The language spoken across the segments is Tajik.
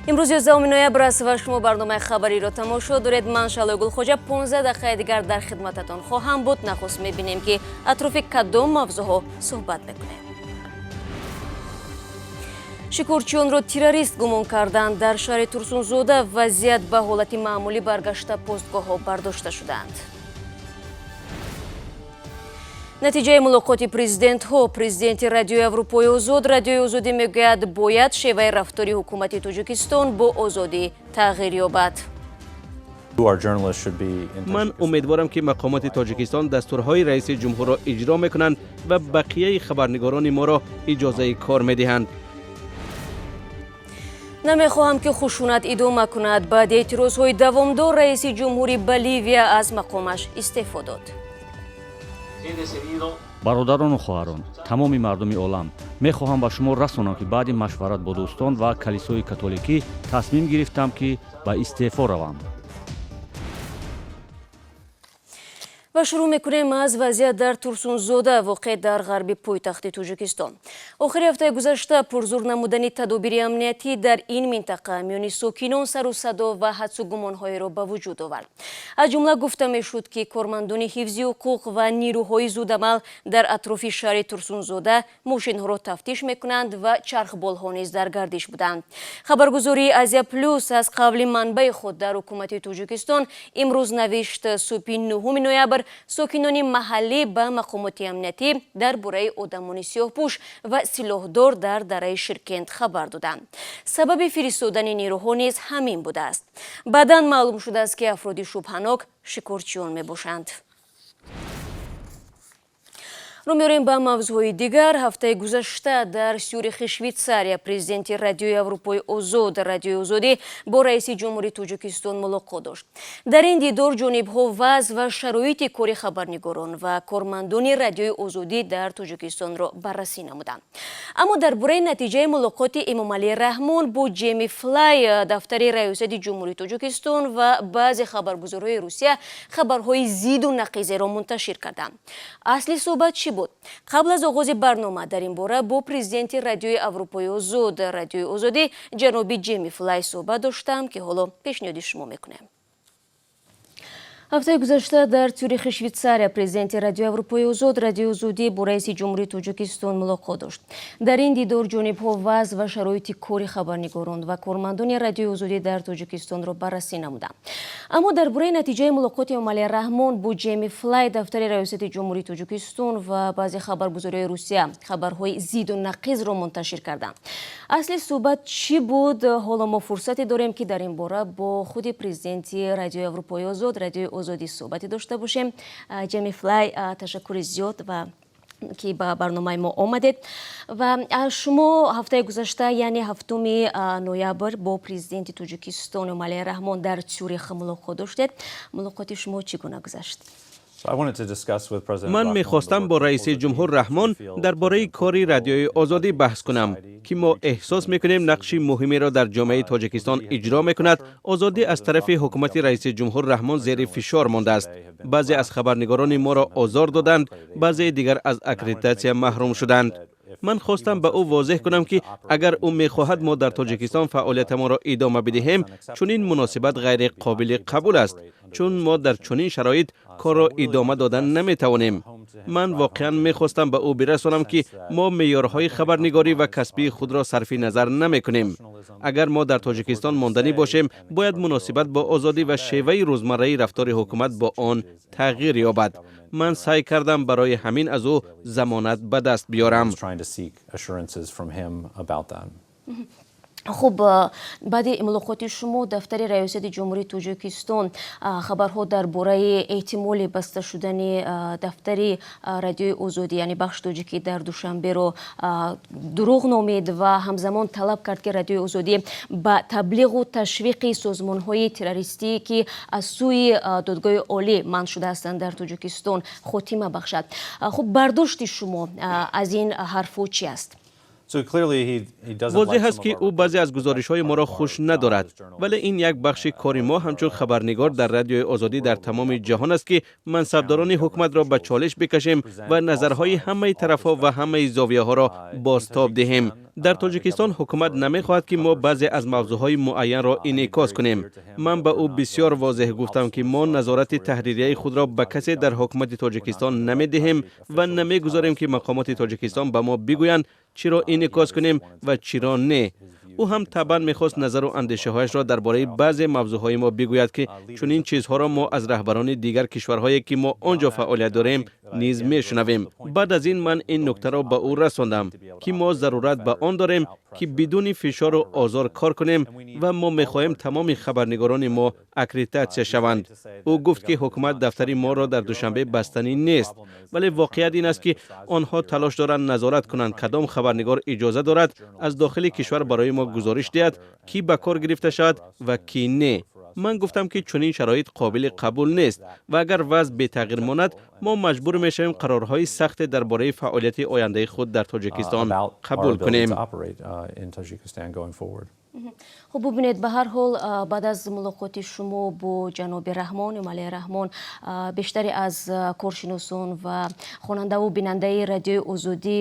Имрӯз 11 ноябр аст ва шумо барномаи хабариро тамошо доред. Ман Шаҳлои Гулхоҷа 15 дақиқаи дигар дар хидмататон хоҳам буд. Нахуст мебинем, ки атрофи кадом мавзӯъҳо суҳбат мекунем. Шикорчиёнро террорист гумон карданд. Дар шаҳри Турсунзода вазъият ба ҳолати маъмулӣ баргашта, постгоҳҳо бардошта шуданд. Натиҷаи мулоқоти президентҳо. Президенти Радиои Аврупои Озод, Радиои Озодӣ, мегӯяд, бояд шеваи рафтори ҳукумати Тоҷикистон бо озодӣ тағйир ёбад. Ман умедворам, ки мақомоти Тоҷикистон дастурҳои раиси ҷумҳурро иҷро мекунанд ва бақияи хабарнигорони моро иҷозаи кор медиҳанд. Намехоҳам, ки хушунат идома кунад. Баъди эътирозҳои давомдор раиси ҷумҳури Боливия аз мақомаш истеъфо дод. Бародарону хоҳарон, тамоми мардуми олам, мехоҳам ба шумо расонам, ки баъди машварат бо дӯстон ва калисои католикӣ тасмим гирифтам, ки ба истеъфо равам. Ва шурӯъ мекунем аз вазъият дар Турсунзода, воқеъ дар ғарби пойтахти Тоҷикистон. Охири ҳафтаи гузашта пурзур намудани тадобири амниятӣ дар ин минтақа миёни сокинон сару садо ва ҳадсу гумонҳоеро ба вуҷуд овард. Аз ҷумла гуфта мешуд, ки кормандони ҳифзи ҳуқуқ ва нирӯҳои зудамал дар атрофи шаҳри Турсунзода мошинҳоро тафтиш мекунанд ва чархболҳо низ дар гардиш буданд. Хабаргузории Азия Плюс аз қавли манбаи худ дар ҳукумати Тоҷикистон имрӯз навишт: субҳи 9 ноябр сокинони маҳаллӣ ба мақомоти амниятӣ дар бораи одамони сиёҳпӯш ва силоҳдор дар дараи Ширкент хабар доданд. Сабаби фиристодани нерӯҳо низ ҳамин будааст. Баъдан маълум шудааст, ки афроди шубҳанок шикорчиён мебошанд. Рӯ меорем ба мавзӯъҳои дигар. Ҳафтаи гузашта дар Сюрихи Швейтсария президенти Радиои Аврупои Озод, Радиои Озодӣ, бо раиси ҷумҳури Тоҷикистон мулоқот дошт. Дар ин дидор ҷонибҳо вазъ ва шароити кори хабарнигорон ва кормандони Радиои Озодӣ дар Тоҷикистонро баррасӣ намуданд. Аммо дар бораи натиҷаи мулоқоти Эмомалӣ Раҳмон бо Ҷеми Флай дафтари раёсати ҷумҳурии Тоҷикистон ва баъзе хабаргузориҳои Русия хабарҳои зиду нақизеро мунташир карданд. Асли суҳбат чӣ буд? Қабл аз оғози барнома дар ин бора бо президенти Радиои Аврупои Озод, Радиои Озодӣ, ҷаноби Ҷеми Флай суҳбат доштам, ки ҳоло пешниҳоди шумо мекунем. Ҳафтаи гузашта дар Цюрихи Швейтсария президенти Радиои Аврупои Озод, Радиои Озодӣ, бо раиси ҷумҳурии Тоҷикистон мулоқот дошт. Дар ин дидор ҷонибҳо вазъ ва шароити кори хабарнигорон ва кормандони Радиои Озодӣ дар Тоҷикистонро баррасӣ намуданд. Аммо дар бораи натиҷаи мулоқоти Эмомалӣ Раҳмон бо Ҷеми Флай дафтари раёсати ҷумҳурии Тоҷикистон ва баъзе хабаргузориҳои Русия хабарҳои зиду нақизро мунташир карданд. Асли суҳбат чӣ буд? Ҳоло мо фурсате дорем, ки дар ин бора бо худи президенти Радиои Аврупои Озод, Радиои Озодӣ суҳбате дошта бошем. Ҷеми Флай, ташаккури зиёд ва ки ба барномаи мо омадед. Ва шумо ҳафтаи гузашта, яъне 7 ноябр, бо президенти Тоҷикистон Эмомалӣ Раҳмон дар Цюрих мулоқот доштед. Мулоқоти шумо чӣ гуна гузашт? Ман мехостам бо раиси ҷумҳур Раҳмон дар бораи кори Радиои Озодӣ баҳс кунам, ки мо эҳсос мекунем, нақши муҳимеро дар ҷомеаи Тоҷикистон иҷро мекунад. Озодӣ аз тарафи ҳукумати раиси ҷумҳур Раҳмон зери фишор мондааст. Баъзе аз хабарнигорони моро озор доданд, баъзеи дигар аз аккредитатсия маҳрум шуданд. Ман хостам ба ӯ возеҳ кунам, ки агар ӯ мехоҳад мо дар Тоҷикистон фаъолиятамонро идома бидиҳем, чунин муносибат ғайриқобили қабул аст, чун мо дар чунин шароит корро идома додан наметавонем. Ман воқеан мехостам ба ӯ бирасонам, ки мо меъёрҳои хабарнигорӣ ва касбии худро сарфи назар намекунем. Агар мо дар Тоҷикистон монданӣ бошем, бояд муносибат бо озодӣ ва шеваи рӯзмарраи рафтори ҳукумат бо он тағйир ёбад. Ман саъй кардам барои ҳамин аз ӯ замонат ба даст биёрам. Хуб, баъди мулоқоти шумо дафтари раёсати ҷумҳурии Тоҷикистон хабарҳо дар бораи эҳтимоли баста шудани дафтари Радиои Озодӣ, яъне бахши тоҷикӣ дар Душанберо дурӯғ номид ва ҳамзамон талаб кард, ки Радиои Озодӣ ба таблиғу ташвиқи созмонҳои террористӣ, ки аз сӯи Додгоҳи Олӣ манъ шуда ҳастанд дар Тоҷикистон, хотима бахшад. Хуб, бардошти шумо аз ин ҳарфҳо чӣ аст? Возеҳ аст, ки ӯ баъзе аз гузоришҳои моро хуш надорад, вале ин як бахши кори мо ҳамчун хабарнигор дар Радиои Озодӣ дар тамоми ҷаҳон аст, ки мансабдорони ҳукуматро ба чолиш бикашем ва назарҳои ҳамаи тарафҳо ва ҳамаи зовияҳоро бозтоб диҳем. Дар Тоҷикистон ҳукумат намехоҳад, ки мо баъзе аз мавзӯъҳои муайянро инъикос кунем. Ман ба ӯ бисёр возеҳ гуфтам, ки мо назорати таҳририяи худро ба касе дар ҳукумати Тоҷикистон намедиҳем ва намегузорем, ки мақомоти Тоҷикистон ба мо бигӯянд, чиро инъикос кунем ва чиро не. Ӯ ҳам табъан мехост назару андешаҳояшро дар бораи баъзе мавзӯъҳои мо бигӯяд, ки чунин чизҳоро мо аз раҳбарони дигар кишварҳое, ки мо он ҷо фаъолият дорем, низ мешунавем. Баъд аз ин ман ин нуктаро ба ӯ расондам, ки мо зарурат ба он дорем, ки бидуни фишору озор кор кунем ва мо мехоҳем тамоми хабарнигорони мо аккредитатсия шаванд. Ӯ гуфт, ки ҳукумат дафтари моро дар Душанбе бастанӣ нест, вале воқеият ин аст, ки онҳо талош доранд назорат кунанд, кадом хабарнигор иҷоза дорад аз дохили кишвар барои мо гузориш диҳад, кӣ ба кор гирифта шавад ва кӣ не. Ман гуфтам, ки чунин шароит қобили қабул нест ва агар вазъ бетағйир монад, мо маҷбур мешавем қарорҳои сахте дар бораи фаъолияти ояндаи худ дар Тоҷикистон қабул кунем. Хуб, бубинед, ба ҳар ҳол, баъд аз мулоқоти шумо бо ҷаноби Раҳмон, Эмомалӣ Раҳмон, бештаре аз коршиносон ва хонандаву бинандаи Радиои Озодӣ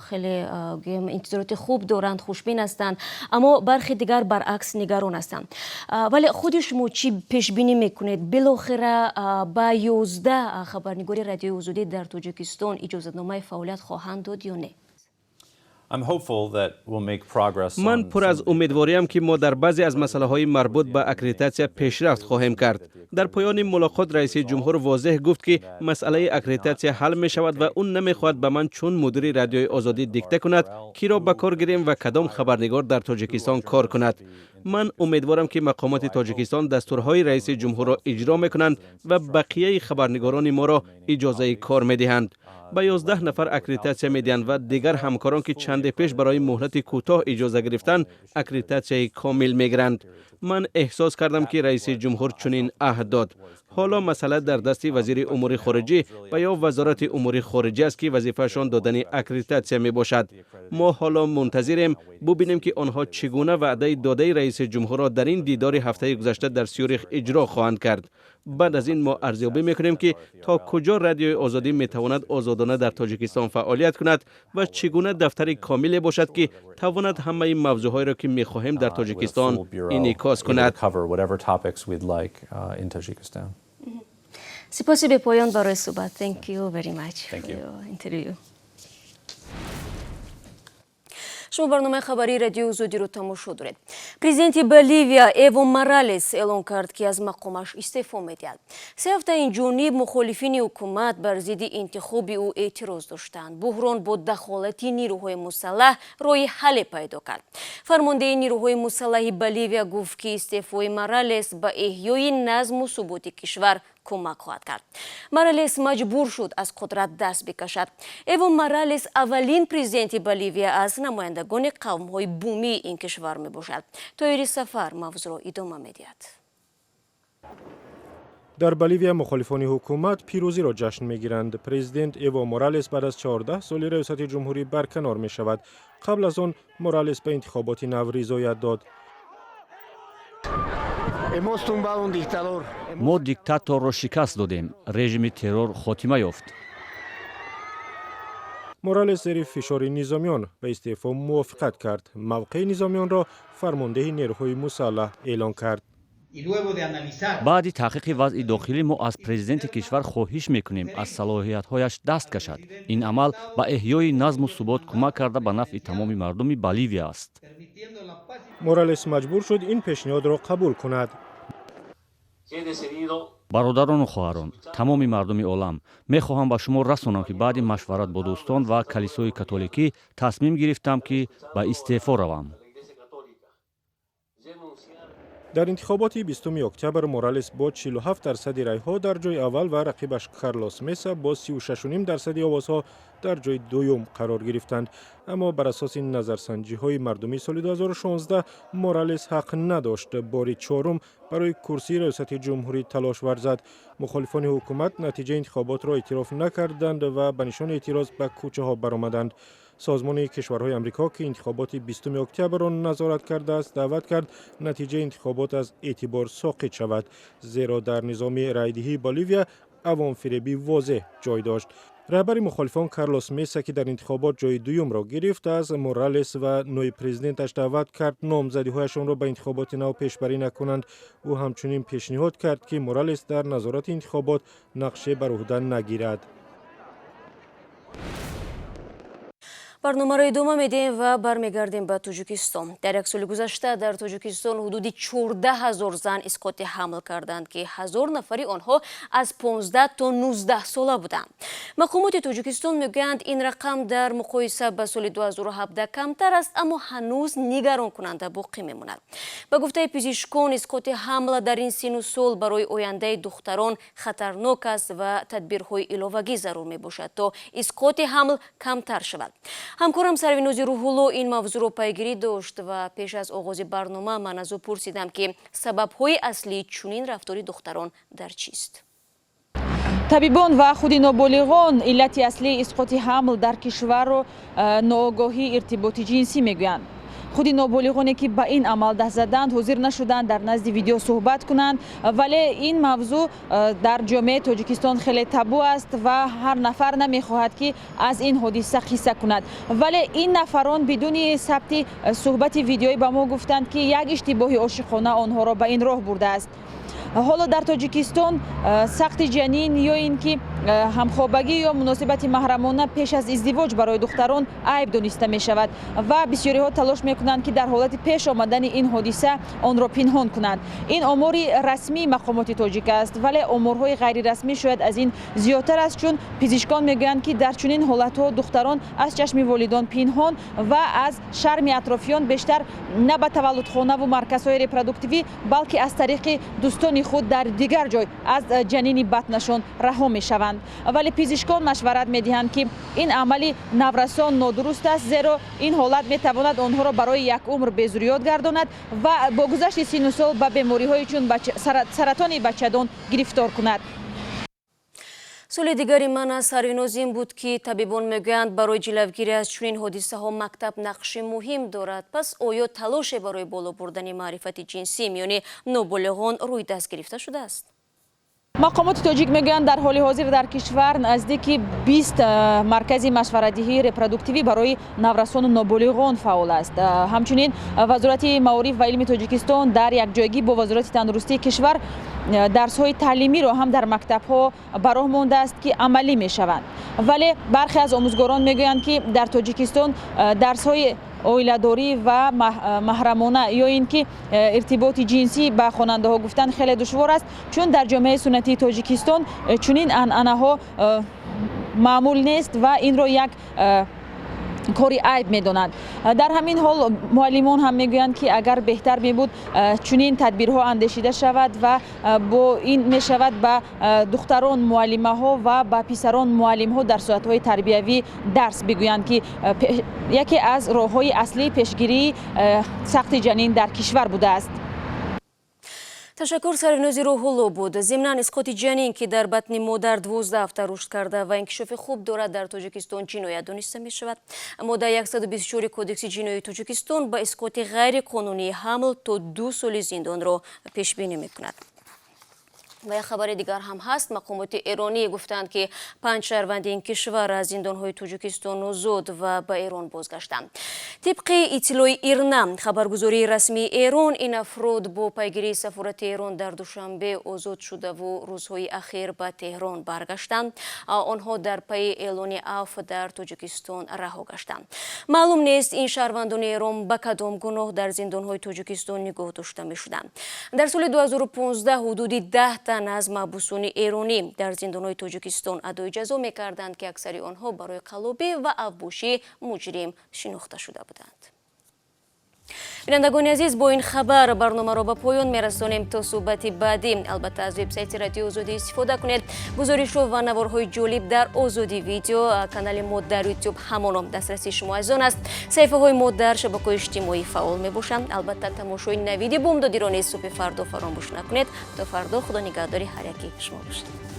хеле, гӯем, интизороти хуб доранд, хушбин ҳастанд, аммо бархе дигар баръакс нигарон ҳастанд. Вале худи шумо чӣ пешбинӣ мекунед? Билохира ба 11 хабарнигори Радиои Озодӣ дар Тоҷикистон иҷозатномаи фаъолият хоҳанд дод ё не? Ман пур аз умедвориам, ки мо дар баъзе аз масъалаҳои марбут ба аккредитатсия пешрафт хоҳем кард. Дар поёни мулоқот раиси ҷумҳур возеҳ гуфт, ки масъалаи аккредитатсия ҳал мешавад ва ӯ намехоҳад ба ман чун мудири Радиои Озодӣ дикта кунад, киро ба кор гирем ва кадом хабарнигор дар Тоҷикистон кор кунад. Ман умедворам, ки мақомоти Тоҷикистон дастурҳои раиси ҷумҳурро иҷро мекунанд ва бақияи хабарнигорони моро иҷозаи кор медиҳанд, ба 11 нафар аккредитатсия медиҳанд ва дигар ҳамкорон, ки чанде пеш барои муҳлати кӯтоҳ иҷоза гирифтанд, аккредитатсияи комил мегиранд. Ман эҳсос кардам, ки раиси ҷумҳур чунин аҳд дод. Ҳоло масъала дар дасти вазири умури хориҷӣ ва ё Вазорати умури хориҷӣ аст, ки вазифаашон додани аккредитатсия мебошад. Мо ҳоло мунтазирем бубинем, ки онҳо чӣ гуна ваъдаи додаи раиси ҷумҳурро дар ин дидори ҳафтаи гузашта дар Сюрих иҷро хоҳанд кард. Баъд аз ин мо арзёбӣ мекунем, ки то куҷо Радиои Озодӣ метавонад озодона дар Тоҷикистон фаъолият кунад ва чӣ гуна дафтари комиле бошад, ки тавонад ҳамаи мавзӯъҳоеро, ки мехоҳем, дар Тоҷикистон инъикос кунад. Сипоси бепоён барои суҳбат. Thank you very much for your interview. Шумо барномаи хабарии Радиои Озодиро тамошо доред. Президенти Боливия Эво Моралес эълон кард, ки аз мақомаш истеъфо медиҳад. 3 ҳафта ин ҷониб мухолифини ҳукумат бар зидди интихоби ӯ эътироз доштанд. Буҳрон бо дахолати нирӯҳои мусаллаҳ роҳи ҳалле пайдо кард. Фармондеҳи нирӯҳои мусаллаҳи Боливия гуфт, ки истеъфои Моралес ба эҳёи назму суботи кишвар кӯмак хоҳад кард. Моралес маҷбур шуд аз қудрат даст бикашад. Эво Моралес аввалин президенти Боливия аз намояндагони қавмҳои бумии ин кишвар мебошад. Тоири Сафар мавзӯъро идома медиҳад. Дар Боливия мухолифони ҳукумат пирӯзиро ҷашн мегиранд. Президент Эво Моралес баъд аз 14 соли раёсати ҷумҳурӣ барканор мешавад. Қабл аз он Моралес ба интихоботи нав ризоят дод. Мо диктаторро шикаст додем, режими террор хотима ёфт. Моралес зери фишори низомиён ба истеъфо мувофиқат кард. Мавқеи низомиёнро фармондеҳи нерӯҳои мусаллаҳ эълон кард. Баъди таҳқиқи вазъи дохилӣ мо аз президенти кишвар хоҳиш мекунем, аз салоҳиятҳояш даст кашад. Ин амал ба эҳёи назму субот кӯмак карда, ба нафъи тамоми мардуми Боливия аст. Моралес маҷбур шуд ин пешниҳодро қабул кунад. Бародарону хоҳарон, тамоми мардуми олам, мехоҳам ба шумо расонам, ки баъди машварат бо дӯстон ва калисои католикӣ тасмим гирифтам, ки ба истеъфо равам. Дар интихоботи 20 октябр Моралес бо 47 дарсади райҳо дар ҷои аввал ва рақибаш Карлос Меса бо 36,5 дарсади овозҳо дар ҷои дуюм қарор гирифтанд. Аммо бар асоси назарсанҷиҳои мардумии соли 2016 Моралес ҳақ надошт бори чорум барои курсии раёсати ҷумҳурӣ талош варзад. Мухолифони ҳукумат натиҷаи интихоботро эътироф накарданд ва ба нишони эътироз ба кӯчаҳо баромаданд. Созмони кишварҳои Амрико, ки интихоботи 20 октябрро назорат кардааст, даъват кард натиҷаи интихобот аз эътибор соқит шавад, зеро дар низоми райдиҳии Боливия авомфиребӣ возеҳ ҷой дошт. Раҳбари мухолифон Карлос Меса, ки дар интихобот ҷои дуюмро гирифт, аз Моралес ва ноиб президенташ даъват кард номзадиҳояшонро ба интихоботи нав пешбарӣ накунанд. Ӯ ҳамчунин пешниҳод кард, ки Моралес дар назорати интихобот нақше бар уҳда нагирад. Барномаро идома медиҳем ва бармегардем ба Тоҷикистон. Дар як соли гузашта дар Тоҷикистон ҳудуди 14 ҳазор зан исқоти ҳамл карданд, ки 1000 нафари онҳо аз 15 то 19 сола буданд. Мақомоти Тоҷикистон мегӯянд, ин рақам дар муқоиса ба соли 2017 камтар аст, аммо ҳанӯз нигаронкунанда боқӣ мемонад. Ба гуфтаи пизишкон, исқоти ҳамла дар ин сину сол барои ояндаи духтарон хатарнок аст ва тадбирҳои иловагӣ зарур мебошад, то исқоти ҳамл камтар шавад. Ҳамкорам Сарвинози Рӯҳулло ин мавзӯъро пайгирӣ дошт ва пеш аз оғози барнома ман аз ӯ пурсидам, ки сабабҳои аслии чунин рафтори духтарон дар чист. Табибон ва худи ноболиғон иллати аслии исқоти ҳамл дар кишварро ноогоҳии иртиботи ҷинсӣ мегӯянд. Худи ноболиғоне, ки ба ин амал даст заданд, ҳозир нашуданд дар назди видео суҳбат кунанд, вале ин мавзӯъ дар ҷомеаи Тоҷикистон хеле табу аст ва ҳар нафар намехоҳад, ки аз ин ҳодиса қисса кунад. Вале ин нафарон бидуни сабти суҳбати видеоӣ ба мо гуфтанд, ки як иштибоҳи ошиқона онҳоро ба ин роҳ бурдааст. Ҳоло дар Тоҷикистон сақти ҷанин ё ин ки ҳамхобагӣ ё муносибати маҳрамона пеш аз издивоҷ барои духтарон айб дониста мешавад ва бисёриҳо талош мекунанд, ки дар ҳолати пеш омадани ин ҳодиса онро пинҳон кунанд. Ин омори расмии мақомоти тоҷик аст, вале оморҳои ғайрирасмӣ шояд аз ин зиёдтар аст, чун пизишкон мегӯянд, ки дар чунин ҳолатҳо духтарон аз чашми волидон пинҳон ва аз шарми атрофиён бештар на ба таваллудхонаву марказҳои репродуктивӣ, балки аз тариқи дӯстони худ дар дигар ҷой аз ҷанини батнашон раҳо мешаванд. Вале пизишкон машварат медиҳанд, ки ин амали наврасон нодуруст аст, зеро ин ҳолат метавонад онҳоро барои як умр безурёт гардонад ва бо гузашти сину сол ба бемориҳои чун саратони бачадон гирифтор кунад. Суоли дигари ман аз Сарвиноз ин буд, ки табибон мегӯянд, барои ҷилавгирӣ аз чунин ҳодисаҳо мактаб нақши муҳим дорад. Пас оё талоше барои боло бурдани маърифати ҷинсӣ миёни ноболиғон рӯи даст гирифта шудааст? Мақомоти тоҷик мегӯянд, дар ҳоли ҳозир дар кишвар наздики 20 маркази машваратдиҳии репродуктивӣ барои наврасону ноболиғон фаъол аст. Ҳамчунин Вазорати маориф ва илми Тоҷикистон дар якҷоягӣ бо Вазорати тандурустии кишвар дарсҳои таълимиро ҳам дар мактабҳо ба роҳ мондааст, ки амалӣ мешаванд. Вале бархе аз омӯзгорон мегӯянд, ки дар Тоҷикистон дарсҳои оиладорӣ ва маҳрамона ё ин ки иртиботи ҷинсӣ ба хонандаҳо гуфтан хеле душвор аст, чун дар ҷомеаи суннатии Тоҷикистон чунин анъанаҳо маъмул нест ва инро як кори айб медонанд. Дар ҳамин ҳол муаллимон ҳам мегӯянд, ки агар беҳтар мебуд чунин тадбирҳо андешида шавад ва бо ин мешавад ба духтарон муаллимаҳо ва ба писарон муаллимҳо дар соатҳои тарбиявӣ дарс бигӯянд, ки яке аз роҳҳои аслии пешгирии сақти ҷанин дар кишвар будааст. Ташаккур, Сарвинози Рӯҳулло буд. Зимнан, исқоти ҷанин, ки дар батни модар 12 ҳафта рушд карда ва инкишофи хуб дорад, дар Тоҷикистон ҷиноят дониста мешавад. Моддаи 124 Кодекси ҷиноии Тоҷикистон ба исқоти ғайриқонунии ҳамл то 2 соли зиндонро пешбинӣ мекунад. Ва як хабари дигар ҳам ҳаст. Мақомоти эронӣ гуфтанд, ки панҷ шаҳрванди ин кишвар аз зиндонҳои Тоҷикистон озод ва ба Эрон бозгаштанд. Тибқи иттилои Ирна, хабаргузории расмии Эрон, ин афрод бо пайгирии сафорати Эрон дар Душанбе озод шудаву рӯзҳои ахир ба Теҳрон баргаштанд. Онҳо дар пайи эълони афв дар Тоҷикистон раҳо гаштанд. Маълум нест, ин шаҳрвандони Эрон ба кадом гуноҳ дар зиндонҳои Тоҷикистон нигоҳ дошта мешуданд. Дар соли 2015 ҳудуди 10 тан аз маҳбусони эронӣ дар зиндонҳои Тоҷикистон адои ҷазо мекарданд, ки аксари онҳо барои қаллобӣ ва авбошӣ муҷрим шинохта шуда буданд. Бинандагони азиз, бо ин хабар барномаро ба поён мерасонем. То суҳбати баъдӣ, албатта, аз вебсайти Радиои Озодӣ истифода кунед. Гузоришҳо ва наворҳои ҷолиб дар Озодӣ Видео, канали мо дар Ютуб ҳамоно дастраси шумо азизон аст. Саҳифаҳои мо дар шабакаҳои иҷтимоӣ фаъол мебошанд. Албатта, тамошои навиди бомдодиро низ субҳи фардо фаромӯш накунед. То фардо, Худо нигаҳдори ҳар яки шумо бошад.